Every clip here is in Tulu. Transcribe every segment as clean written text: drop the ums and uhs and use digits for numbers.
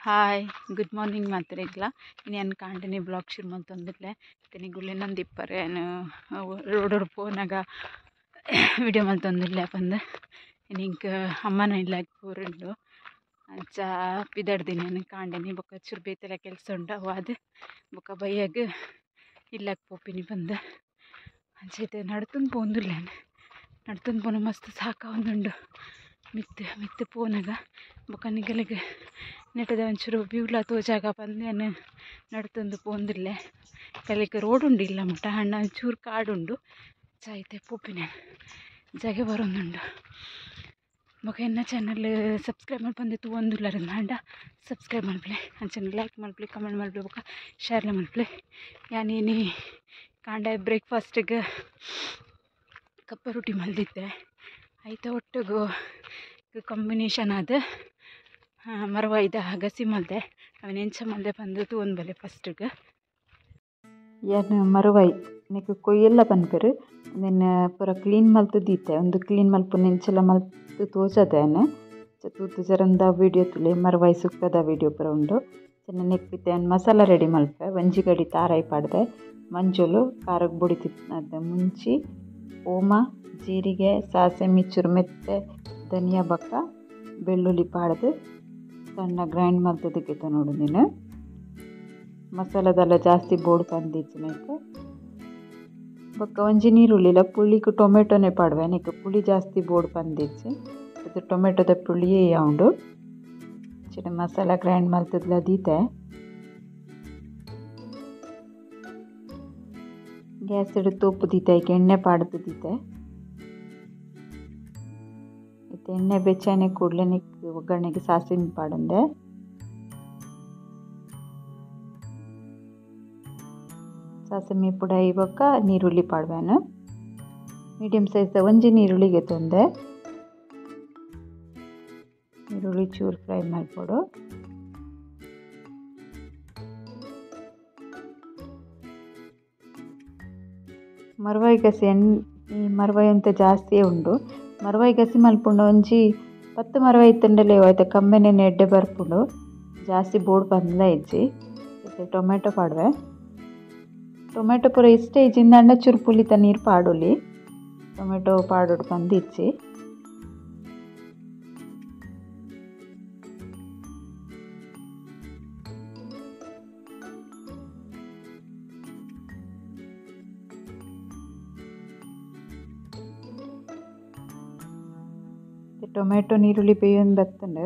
ಹಾಯ್ ಗುಡ್ ಮಾರ್ನಿಂಗ್ ಮಾತ್ರೆಗ್ಲ ಇನ್ನು ಕಾಂಟನೆ ಬ್ಲಾಗ್ ಶುರು ಮಲ್ತೊಂದಿಲ್ಲೆ ಇತ್ತೆ ನಂದಿಪ್ಪರೆ ರೋಡ್ ಪೋನಾಗ ವಿಡಿಯೋ ಮಲ್ತೊಂದಿಲ್ಲೆ ಪಂದ್ ಇನ್ನು ಅಮ್ಮನ ಇಲ್ಲ ಪೂರುಂಡು ಅಂಚ ಪಿದಡ್ದಿನಿ ನಾನು ಕಾಂಡನೆ ಬೊಕ್ಕ ಚೂರು ಬೇತೆಲ ಕೆಲಸ ಉಂಡು ಅವು ಅದು ಬೊಕ್ಕ ಬಯ್ಯಗ್ ಇಲ್ಲಕ್ಕೆ ಪೋಪಿನಿ ಪಂದ್ ಅಂಚ ಇತ್ತೆ ನಡ್ತೊಂದು ಪೋಂದುಲ್ಲೆ ನಡ್ತೊಂದು ಪೋನ ಮಸ್ತ್ ಸಾಕಾವೊಂದುಂಡು ಮಿತ್ತ್ ಮಿತ್ತ್ ಪೋನಾಗ ಬೊಕ್ಕ ನಿಗಲಿಗ್ ನೆಟದ ಒಂಚೂರು ವ್ಯೂಲ ತೋಜಾಗ ಪಂದ್ ಯಾನ್ ನಡ್ತೊಂದು ಪೋಂದುಲ್ಲೆ ಕಲಿಕ್ ರೋಡ್ ಉಂಡು ಇಲ್ಲ ಮುಟ ಆಂಡ ಒಂಚೂರು ಕಾಡುಂಡು ಅಂಚ ಇತ್ತೆ ಪೋಪಿನಿ ಜಾಗೆ ಬರೊಂದುಂಡು ಬೊಕ ಎನ್ನ ಚಾನಲ್ ಸಬ್ಸ್ಕ್ರೈಬ್ ಮಲ್ಪಂದೆ ತೂವೊಂದುಲ್ಲರ್ ಆಂಡ ಸಬ್ಸ್ಕ್ರೈಬ್ ಮಲ್ಪುಲೆ ಅಂಚನೆ ಲೈಕ್ ಮಲ್ಪುಲೆ ಕಮೆಂಟ್ ಮಲ್ಪುಲೆ ಬೊಕ ಶೇರ್ಲ ಮಲ್ಪುಲೆ ಯಾನ್ ಇನಿ ಕಾಂಡೆ ಬ್ರೇಕ್ಫಾಸ್ಟಿಗ್ ಕಪ್ಪೆ ರೊಟ್ಟಿ ಮಲ್ದಿತ್ತೆ ಐತ ಒಟ್ಟುಗು ಕಾಂಬಿನೇಷನ್ ಆದ್ ಮರವಾಯ್ದ ಗಸಿ ಮಲ್ದೆ ಅವೆನ್ ಎಂಚ ಮಲ್ದೆ ಪಂದ್ ತೂವೊಂದು ಬಲೆ ಫಸ್ಟಿಗ್ ಯಾನ್ ಮರವಾಯಿ ನೆಕ್ಕ್ ಕೊಯ್ಯೆಲ್ಲ ಪನ್ಪೆರ್ ಉಂದೆನ್ ಪೂರ ಕ್ಲೀನ್ ಮಲ್ತ್ ದೀತೆ ಉಂದು ಕ್ಲೀನ್ ಮಲ್ಪುನ ಎಂಚಲ ಮಲ್ತ್ ತೋಜಾದೆ ಯಾನ್ ತೂತುಜರಂದ ವಿಡಿಯೋ ತೂಲೆ ಮರವಾಯಿ ಸುಕ್ಕದ ವಿಡಿಯೋ ಪೂರ ಉಂಡು ನೆಕ್ಕ್ ಇತ್ತೆ ಯಾನ್ ಮಸಾಲ ರೆಡಿ ಮಲ್ಪೆ ಒಂಜಿ ಗಡಿ ತಾರಾಯಿ ಪಾಡ್ದೆ ಮಂಜೊಲು ಖಾರಗ್ ಬೊಡಿತಿತ್ತ್ ಮುಂಚಿ ಓಮ ಜೀರಿಗೆ ಸಾಸಿವೆ ಚೂರು ಮೆತ್ತೆ ಧನಿಯಾ ಬೊಕ್ಕ ಬೆಳ್ಳುಳ್ಳಿ ಪಾಡ್ದ್ ಸಣ್ಣ ಗ್ರೈಂಡ್ ಮಲ್ತ್‌ದ್ ಗೆತೊನೊಡು ನೀನು ಮಸಾಲದಲ್ಲ ಜಾಸ್ತಿ ಬೋಡು ಪಂದಿಜ್ಜಿ ನೆಕ್ಕ್ ಬೊಕ್ಕ ಒಂಜಿ ನೀರುಳ್ಳಿಲ ಪುಳಿಕ್ ಟೊಮೆಟೊನೆ ಪಾಡುವೆ ನೆಕ್ಕ್ ಪುಳಿ ಜಾಸ್ತಿ ಬೋಡು ಪಂದಿಜ್ಜಿ ಇದು ಟೊಮೆಟೊದ ಪುಳಿಯೇ ಉಂಡು ಅಂಚನೆ ಮಸಾಲ ಗ್ರೈಂಡ್ ಮಲ್ತ್‌ದ್ಲ ದೀತೆ ಗ್ಯಾಸ್ ಡ್ ತೋಪು ದೀತೆ ಐಕ್ ಎಣ್ಣೆ ಪಾಡ್ದ್ ದೀತೆ ಇತ್ತೆ ಎಣ್ಣೆ ಬೆಚ್ಚನೆ ಕೂಡ್ಲೆ ನೆಕ್ಕ್ ಒಗ್ಗರಣೆಗ್ ಸಾಸಿವೆ ಪಾಡೊಂದೆ ಸಾಸಿವೆ ಪುಡಾಯಿ ಬೊಕ್ಕ ನೀರುಳ್ಳಿ ಪಾಡುವೆನು ಮೀಡಿಯಂ ಸೈಜ್ ದ ಒಂಜಿ ನೀರುಳ್ಳಿ ಗೆತೊಂದೆ ನೀರುಳ್ಳಿ ಚೂರು ಫ್ರೈ ಮಲ್ಪೊಡು ಮರವಾಯಿ ಗಸಿ ಈ ಮರವಾಯಿ ಒಂತೆ ಜಾಸ್ತಿಯೇ ಉಂಡು ಮರವಾಯಿ ಗಸಿ ಮಲ್ಪುಂಡ ಒಂಜಿ 10 ಮರವಾಯಿ ಇತ್ತುಂಡಲೇ ಐತ ಕಮ್ಮೆನೆ ಎಡ್ಡೆ ಬರ್ಪುಂಡು ಜಾಸ್ತಿ ಬೋಡು ಪಂದ್ಲ ಇಜ್ಜಿ ಇತ್ತೆ ಟೊಮೆಟೊ ಪಾಡುವೆ ಟೊಮೆಟೊ ಪೂರ ಇಷ್ಟೇ ಇಜ್ಜಿಂದಾಂಡ ಚೂರು ಪುಳಿತ ನೀರು ಪಾಡೊಲಿ ಟೊಮೆಟೊ ಪಾಡೊಡು ಪಂದ್ ಇಜ್ಜಿ ಟೊಮೆಟೊ ನೀರುಳ್ಳಿ ಬೇಯೊಂದು ಬತ್ತುಂಡು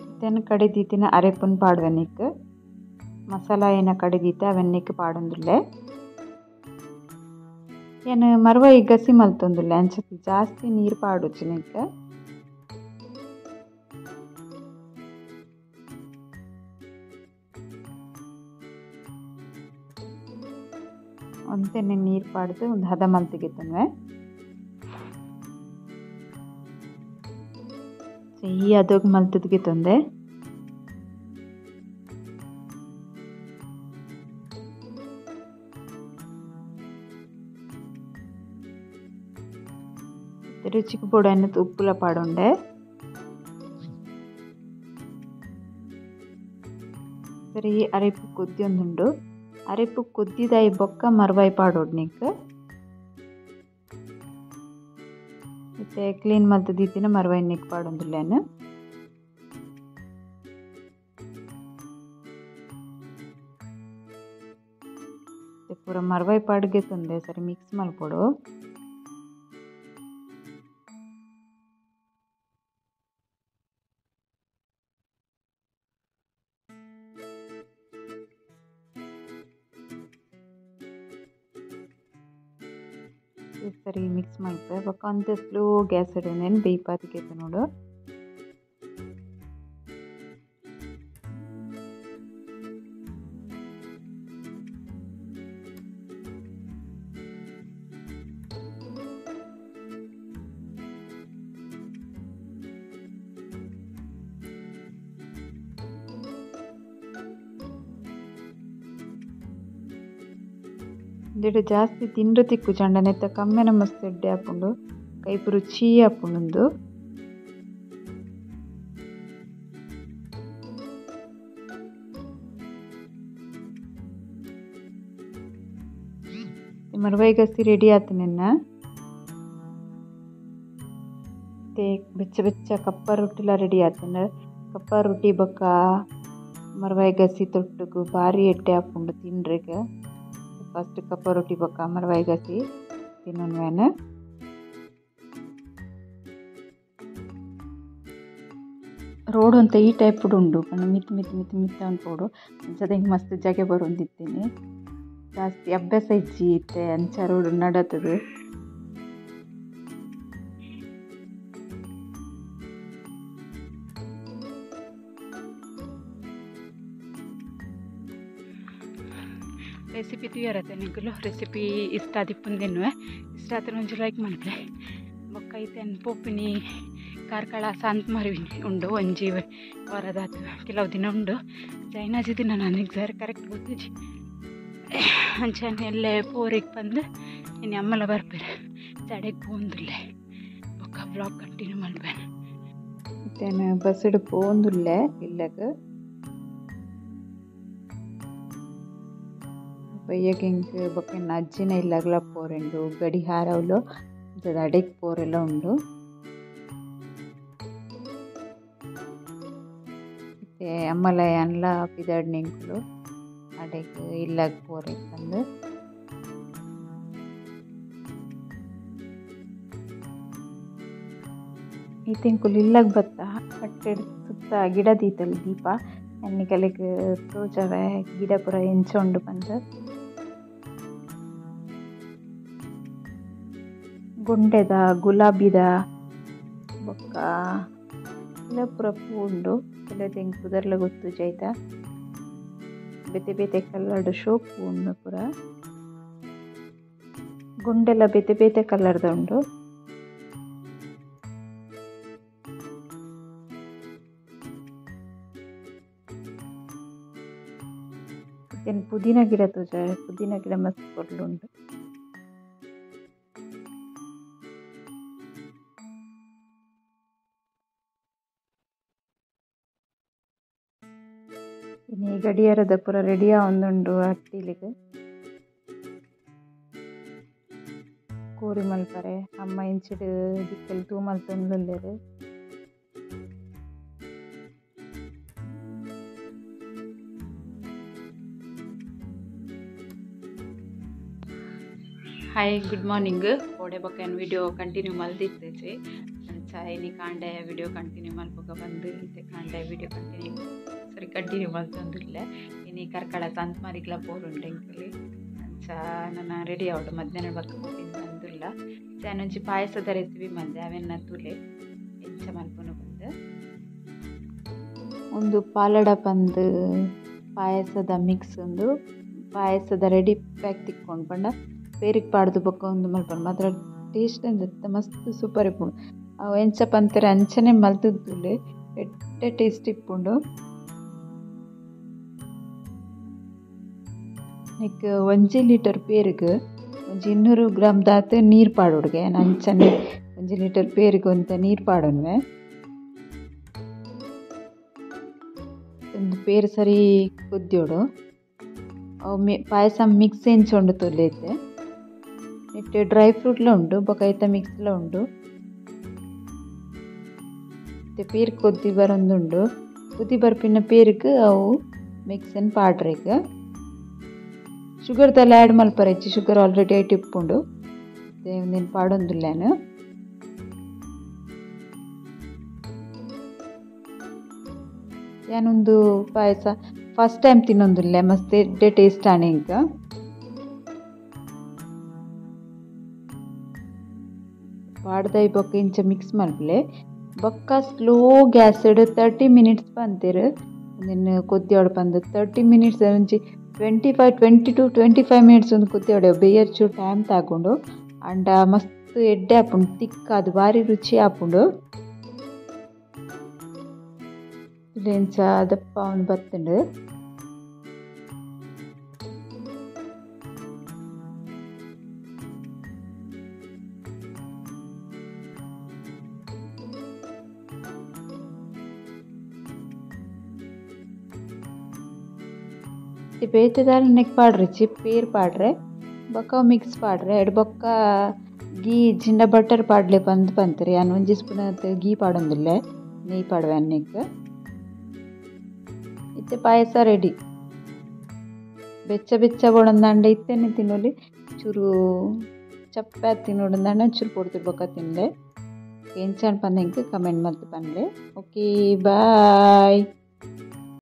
ಇತ್ತೆನ್ ಕಡೆ ದೀತಿನ ಅರೆಪುನ್ ಪಾಡುವೆ ನೆಕ್ಕ್ ಮಸಾಲ ಏನ ಕಡೆ ದೀತೆ ಅವೆನ್ ನೆಕ್ಕ್ ಪಾಡೊಂದುಲ್ಲೆ ಯಾನ್ ಮರವಾಯಿ ಗಸಿ ಮಲ್ತೊಂದುಲ್ಲೆ ಅಂಚ ಜಾಸ್ತಿ ನೀರು ಪಾಡೊಡ್ಚಿ ನೆಕ್ಕ್ ಒಂತೆನೆ ನೀರು ಪಾಡ್ದ್ ಒಂದು ಹದ ಮಲ್ತ್ ಗೆತೊನುವೆ ಈ ಹದೊಗ್ ಮಲ್ತ್‌ದ್ ಗೆತೊಂದೆ ರುಚಿಗ್ ಬೋಡಾಯಿನಾತ್ ಉಪ್ಪುಲ ಪಾಡೊಂಡೆ ಸರಿ ಅರೆಪು ಕೊದ್ಯೊಂದುಂಡು ಅರೆಪು ಕೊದ್ದಿದಾಯಿ ಬೊಕ್ಕ ಮರವಾಯಿ ಪಾಡೊಡು ನೆಕ್ಕ್ ಇತ್ತೆ ಕ್ಲೀನ್ ಮಲ್ತ್ ದೀತಿನ ಮರವಾಯಿ ನೆಕ್ಕ್ ಪಾಡೊಂದುಲ್ಲೆ ಯಾನ್ ಪೂರ ಮರವಾಯಿ ಪಾಡ್ ಗೆತೊಂದೆ ಸರಿ ಮಿಕ್ಸ್ ಮಲ್ಪೊಡು ಸರಿ ಮಿಕ್ಸ್ ಮಲ್ಪೆ ಬೊಕ್ಕ ಒಂತೆ ಸ್ಲೋ ಗ್ಯಾಸ್ ಡ್ ಉಂದೆನ್ ಬೇಯ್ಪಾದ್ ಗೆತೊನೊಡು ಉಂದೆಟ್ ಜಾಸ್ತಿ ತಿಂಡ್ರೆ ತಿಕ್ಕುಜಿ ಆಂಡ ನೆತ್ತ ಕಮ್ಮೆನ ಮಸ್ತ್ ಎಡ್ಡೆ ಆಪುಂಡು ಕೈಪು ರುಚಿ ಆಪುಂಡು ಉಂದು. ಮರ್ವಾಯಿ ಗಸಿ ರೆಡಿ ಆತನೆನ್ನ ते ಬೆಚ್ಚ ಬೆಚ್ಚ ಕಪ್ಪ ರೊಟ್ಟಿಲ ರೆಡಿ ಆತನ ಕಪ್ಪ ರೊಟ್ಟಿ ಬೊಕ್ಕ ಮರ್ವಾಯಿ ಗಸಿ ತೊಟ್ಟುಗು ಭಾರಿ ಎಡ್ಡೆ ಆಪುಂಡು ತಿನ್ರೆಗ್. ಫಸ್ಟ್ ಕಪ್ಪ ರೊಟ್ಟಿ ಬೊಕ್ಕ ಮರ್ವಾಯಿ ಗಸಿ ತಿನ್ನೊನ್ವೇನ. ರೋಡ್ ಅಂತ ಈ ಟೈಪ್ ಉಂಡು ಪಂಡ ಮಿತ್ ಮಿತ್ ಮಿತ್ ಮಿತ್ತ ಅನ್ಪೋಡು ಅಂಚದ ಹಿಂಗೆ ಮಸ್ತ್ ಜಾಗೆ ಬರೋಂದಿತ್ತೇನೆ. ಜಾಸ್ತಿ ಅಭ್ಯಾಸ ಇಜ್ಜಿ ಇತ್ತೆ ಅಂಚ ರೋಡ್ ನಡತದು. ರೆಸಿಪಿ ತೂಯರತ್ತೆ ನಿಕುಲು ರೆಸಿಪಿ ಇಷ್ಟ ಆದಿಪ್ಪುಂದೆನ್ನುವೆ ಇಷ್ಟ ಆತ್ರ ಒಂಜಿ ಲೈಕ್ ಮನ್ಪುಲೆ. ಬೊಕ್ಕ ಇತ್ತೆ ಪೋಪಿನಿ ಕಾರ್ಕಳ ಸಂತಮಾರಿ ಉಂಡು ಒಂಜಿ ವಾರದಾತು ಕೆಲವು ದಿನ ಉಂಡು. ಚೈನಾಜಿ ದಿನ ನನಗೆ ಸರ್ ಕರೆಕ್ಟ್ ಗೊತ್ತಿಜಿ. ಅಂಚನೆ ಎಲ್ಲೇ ಪೋರಿಗೆ ಬಂದು ಇನ್ನು ಅಮ್ಮಲ ಬರ್ಪೇರು ಚಡೆಗೆ ಪೋಂದುಲ್ಲೆ ಬೊಕ್ಕ ಬ್ಲಾಗ್ ಕಂಟಿನ್ಯೂ ಮಲ್ಪೇನೆ. ಇತ್ತೇನು ಬಸ್ಸಡು ಪೋಂದುಲ್ಲೆ ಇಲ್ಲಗ ಬಯ್ಯಗೆ ಇಂಕ್ ಬೊಕ್ಕ ಅಜ್ಜಿನ ಇಲ್ಲಗ್ಲ ಪೋರೆಂಡು ಗಡಿಹಾರವ್ಲು ಅಡೆಗೆ ಪೋರೆಲ್ಲ ಉಂಡು. ಇತ್ತೆ ಅಮ್ಮಲ ಯಾನ್ಲ ಪಿದಾಡ್ ನಿಂಕುಲು ಅಡೆಗೆ ಇಲ್ಲಾಗ ಪೋರೆ ಬಂದು. ಈ ತಿಂಕುಲು ಇಲ್ಲಾಗ ಬತ್ತ ಕಟ್ಟೆಡ್ ಸುತ್ತ ಗಿಡ ದೀತಲ್ ದೀಪ ಎನ್ನಿಕಲೆಗ್ ತೋಜವೆ ಗಿಡ ಪೂರ ಎಂಚ ಉಂಡು ಪಂದ್. ಗೊಂಡೆದ ಗುಲಾಬಿದ ಬೊಕ್ಕ ಇಲ್ಲ ಪೂರ ಪೂ ಉಂಡು. ಕೆಲವು ಎಂಕ್ ಪುದರ್ಲ ಗೊತ್ತುಜಿ ಐತ. ಬೇತೆ ಬೇತೆ ಕಲರ್ಡ್ ಶೋಕ್ ಪೂ ಉಂಡು ಪೂರ. ಗುಂಡೆಲ್ಲ ಬೇತೆ ಬೇತೆ ಕಲರ್ದ ಉಂಡು. ಪುದೀನ ಗಿಡ ತೋಜ ಪುದೀನ ಗಿಡ ಮಸ್ತ್ ಪೊರ್ಲು ಉಂಡು. ಇನ್ನು ಗಡಿಯಾರದ ಪೂರ ರೆಡಿ ಆವೊಂದುಂಡು ಅಟ್ಟಿಲಿಗ್. ಕೋರಿ ಮಲ್ಪರೆ ಅಮ್ಮ ಇಂಚಿಡ್ ದಿಕ್ಕೆಲ್ ತೂ ಮಲ್ತೊಂದುಲ್ಲೆರ್. Hi good morning. ಕೋಡೆ ಬೊಕ್ಕ ಯಾನ್ ವಿಡಿಯೋ ಕಂಟಿನ್ಯೂ ಮಲ್ದಿತ್ತೇಜಿ ಅಂಚ ಇನಿ ಕಾಂಡೆ ವಿಡಿಯೋ ಕಂಟಿನ್ಯೂ ಮಲ್ಪುಗ ಬಂದು ಇತ್ತೆ ಕಾಂಡೆ ವಿಡಿಯೋ ಕಂಟಿನ್ಯೂ ಸರಿ ಕಂಟಿನ್ಯೂ ಮಲ್ತೊಂದುಲ್ಲೆ. ಇನಿ ಕಾರ್ಕಳ ಸಂತಮಾರಿಗ್ಲ ಪೋರುಂಡು ಎಂಕುಲು. ಅಂಚ ನನ ರೆಡಿ ಆವೊಡು ಮಧ್ಯಾಹ್ನ ಬೊಕ್ಕ ಪೋಪಿನ ಬಂದುಲ್ಲ. ಯಾನೊಂಜಿ ಪಾಯಸದ ರೆಸಿಪಿ ಮಲ್ದೆ ಅವೆನ್ನ ತೂಲೆ ಎಂಚ ಮಲ್ಪುನು ಬಂದು. ಒಂದು ಪಾಲಡ ಪಂದ್ ಪಾಯಸದ ಮಿಕ್ಸ್ ಉಂದು ಪಾಯಸದ ರೆಡಿ ಪ್ಯಾಕ್ ತಿಕ್ಕೊಂಡು ಪಂಡ ಪೇರಿಗೆ ಪಾಡ್ದು ಬೊಕ್ಕ ಒಂದು ಮಲ್ಪೊಡು ಮಾತ್ರ ಟೇಸ್ಟ್ ಅಂದ್ ಮಸ್ತ್ ಸೂಪರ್ ಇಪ್ಪುಂಡು. ಅವು ಎಂಚ ಪಂತೆರ್ ಅಂಚನೆ ಮಲ್ತುದುಲ್ಲೆ ಎಡ್ಡೆ ಟೇಸ್ಟ್ ಇಪ್ಪುಂಡು. ನೆಕ್ 1 ಲೀಟರ್ ಪೇರಿಗೆ ಒಂಜಿ 200 ಗ್ರಾಮ್ ದಾತ್ ನೀರು ಪಾಡೊಡುಗೆ. ಅಂಚನೆ 1 ಲೀಟರ್ ಪೇರಿಗೆ ಒಂತೆ ನೀರು ಪಾಡೊನ್ವೆ. ಒಂದು ಪೇರು ಸರಿ ಕೊದ್ಯೋಡು ಅವು ಪಾಯಸ ಮಿಕ್ಸ್ ಎಂಚ ಉಂಡು ತೂಲೆ ಇತ್ತೆ. ನೆಟ್ ಡ್ರೈ ಫ್ರೂಟ್ಲ ಉಂಡು ಬೊಕ ಐತ ಮಿಕ್ಸ್ಲ ಉಂಡು. ಇತ್ತೆ ಪೇರು ಕೊದ್ದಿ ಬರೊಂದುಂಡು. ಕೊದ್ದಿ ಬರ್ಪಿನ ಪೇರಿಗೆ ಅವು ಮಿಕ್ಸನ್ ಪಾಡ್ರೆಗ್. ಶುಗರ್ ದಾಲ ಆ್ಯಡ್ ಮಲ್ಪರೆ ಇಜ್ಜಿ, ಶುಗರ್ ಆಲ್ರೆಡಿ ಐಟ್ ಇಪ್ಪುಂಡು. ಇತ್ತೆ ಉಂದೆನ್ ಪಾಡೊಂದುಲ್ಲೆ ಯಾನ್. ಯಾನೊಂದು ಪಾಯಸ ಫಸ್ಟ್ ಟೈಮ್ ತಿನ್ನೊಂದುಲ್ಲೆ ಮಸ್ತ್ ಎಡ್ಡೆ ಟೇಸ್ಟ್ ಆಂಡ್ ಎಂಕ್. ಪಾಡ್ದೈ ಬೊಕ್ಕ ಇಂಚ ಮಿಕ್ಸ್ ಮಲ್ಪುಲೆ. ಬೊಕ್ಕ ಸ್ಲೋ ಗ್ಯಾಸ್ಡ್ 30 ಮಿನಿಟ್ಸ್ ಪಂತೆರ್ ಉಂದೆನ್ ಕೊದ್ಯೋಡು ಪಂದ್ 30 ಮಿನಿಟ್ಸ್ ಒಂಜಿ 25 22 25 ಮಿನಿಟ್ಸ್ ಒಂದು ಕೊದ್ಯೋಡು ಬೇಯರ್ಚು ಟೈಮ್ ತಾಗುಂಡು. ಅಂಡ ಮಸ್ತ್ ಎಡ್ಡೆ ಆಪುಂಡು ತಿಕ್ ಆದ್ ಬಾರಿ ರುಚಿ ಆಪುಂಡು. ಇಂಚ ದಪ್ಪ ಒಂದು ಬತ್ತುಂಡು. ಬೇತೆ ದಾಲ ನೆಕ್ ಪಾಡ್ರಿಚಿ ಪೇರ್ ಪಾಡ್ರೆ ಬೊಕ್ಕ ಮಿಕ್ಸ್ ಪಾಡ್ರೆ ಎಡ್ ಬೊಕ್ಕ ಗೀ ಇಜ್ಜಿಂಡ ಬಟರ್ ಪಾಡ್ಲೆ ಪಂದ್ ಪಂತೆರ್ ಯಾನ್ ಒಂಜಿ ಸ್ಪೂನ್ ಗೀ ಪಾಡೊಂದುಲ್ಲೆ ನೆಯ್ ಪಾಡುವೆ ನೆಕ್ಕ್ ಇತ್ತೆ ಪಾಯಸ ರೆಡಿ. ಬೆಚ್ಚ ಬೆಚ್ಚ ಬೋಡಂದಾಂಡ ಇತ್ತೆನೆ ತಿನೊಲಿ ಚೂರು ಚಪ್ಪೆ ತಿನೊಡುಂದಾಂಡ ಚೂರು ಪೊರ್ತುಡು ಬೊಕ್ಕ ತಿನ್ಲೆ. ಎಂಚ ಪಂದ್ ಎಂಕ್ ಕಮೆಂಟ್ ಮಲ್ತ್ ಪನ್ಲೆ. Okay bye.